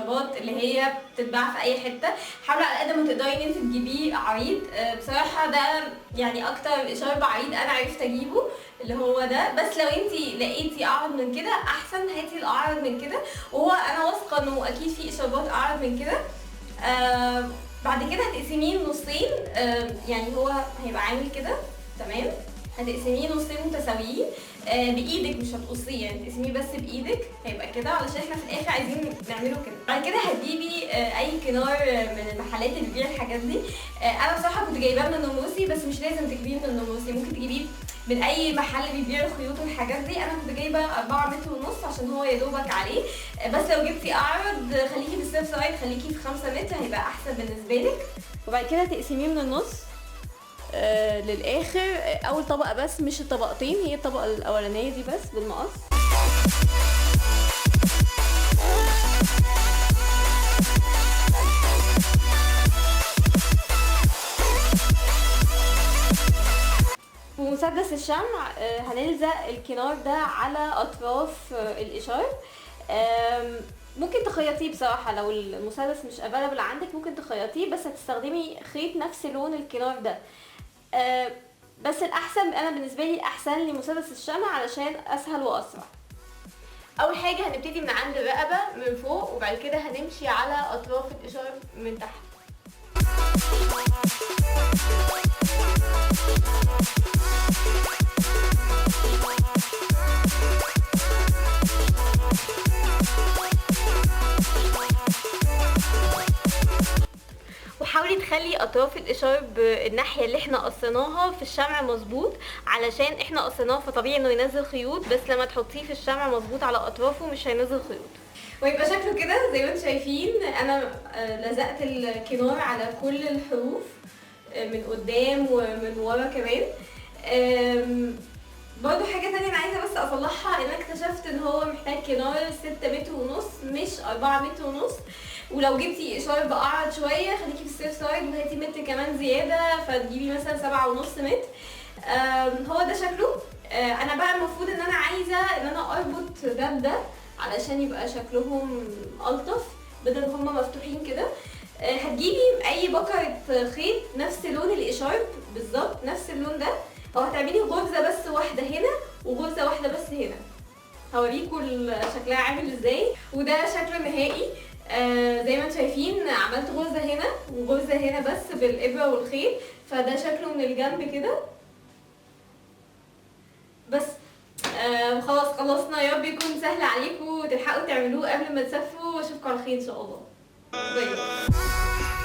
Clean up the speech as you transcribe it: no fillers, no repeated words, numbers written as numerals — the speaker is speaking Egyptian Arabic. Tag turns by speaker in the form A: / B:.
A: الاشاربات اللي هي بتتباع في اي حتة. حاولي على قد ما تقدري ان انت تجيبيه عريض. بصراحة ده يعني اكتر اشارب عريض انا عرفت اجيبه اللي هو ده، بس لو انت لقيتي اعرض من كده احسن، هاتي الاعرض من كده، وهو انا واثقة انه اكيد في اشاربات اعرض من كده. بعد كده هتقسميه نصين، يعني هو هيبقى عامل كده، تمام؟ هتقسميه نصين متساويين بايدك، مش هتقصيه يعني، تقسميه بس بايدك، هيبقى كده علشان احنا في الاخر عايزين نعمله كده. بعد كده هتجيبي اي كنار من المحلات اللي بتبيع الحاجات دي. انا بصراحة كنت جايباه من النموسي، بس مش لازم تجيبيه من النموسي، ممكن تجيبيه من اي محل بيبيع الخيوط والحاجات دي. انا كنت جايبه 4 متر ونص عشان هو يا دوبك عليه، بس لو جبتي اعرض خليكي في ال safe side، خليكي في 5 متر هيبقى احسن بالنسبة لك. وبعد كده تقسميه من النص للاخر، اول طبقه بس مش الطبقتين، هي الطبقة الاولانية دي بس بالمقص. بمسدس الشمع هنلزق الكنار ده على اطراف الاشارب. ممكن تخيطيه بصراحة لو المسدس مش available عندك، ممكن تخيطيه، بس هتستخدمي خيط نفس لون الكنار ده. بس الاحسن، انا بالنسبة لي الاحسن لمسدس الشمع علشان اسهل واسرع. اول حاجة هنبتدي من عند الرقبة من فوق، وبعد كده هنمشي على اطراف الاشارب من تحت. وحاولي تخلي اطراف الاشارب الناحية اللي احنا قصيناها في الشمع مظبوط، علشان احنا قصيناه فطبيعي انه ينزل خيوط، بس لما تحطيه في الشمع مظبوط على اطرافه مش هينزل خيوط. ويبقى شكله كده زي ما انتم شايفين. انا لزقت الكنار على كل الحروف من قدام ومن ورا كمان. برضو حاجة تانية انا عايزة بس اصلحها، ان انا اكتشفت ان هو محتاج كنار 6 متر ونص مش 4 متر ونص، ولو جبتي اشارب اعرض شوية خليكي في ال safe side وهاتي متر كمان زيادة، فتجيبي مثلا 7.5 متر. هو ده شكله. انا بقى المفروض ان انا عايزة ان انا اربط ده بده علشان يبقى شكلهم الطف بدل هما مفتوحين كده. هتجيبي اي بكرة خيط نفس لون الاشارب بالظبط، نفس اللون ده، او هتعملي غرزة بس واحدة هنا وغرزة واحدة بس هنا. هوريكم شكلها عامل ازاي. وده شكله النهائي. زي ما انتم شايفين عملت غرزة هنا وغرزة هنا بس بالإبرة والخيط، فده شكله من الجنب كده بس. خلاص خلصنا. يا رب يكون سهل عليكم وتلحقوا تعملوه قبل ما تسافروا، واشوفكم على خير ان شاء الله. bye bye.